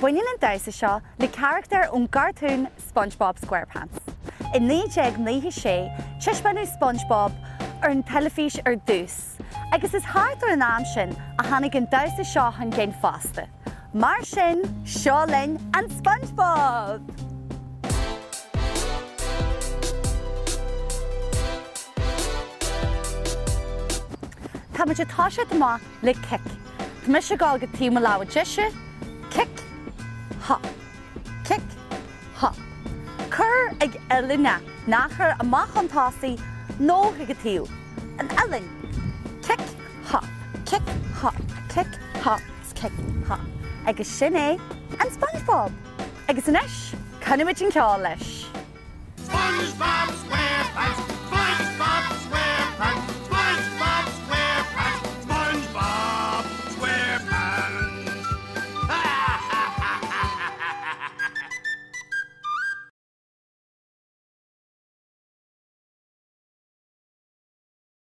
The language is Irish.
Baineann an damhsa seo le carachtar ón gcartún SpongeBob SquarePants. I 1996, taispeánadh SpongeBob ar an teilifís ar dtús, agus is thart ar an am sin a tháinig an damhsa seo chun cinn fosta. Mar sin, seo linn an SpongeBob! Tá muid ag toiseacht amach le cic. Tá mise ag dul go taobh mo lámha deise, cic, hop, cic, hop. Cuir ag uillinn é, ná cuir amach chun tosaigh nó chuig an taobh. An uillinn. Cic, hop, cic, hop, cic, hop, cic, hop. Agus sin é an SpongeBob! Agus anois, canfaimid an ceol leis. SpongeBob SquarePants.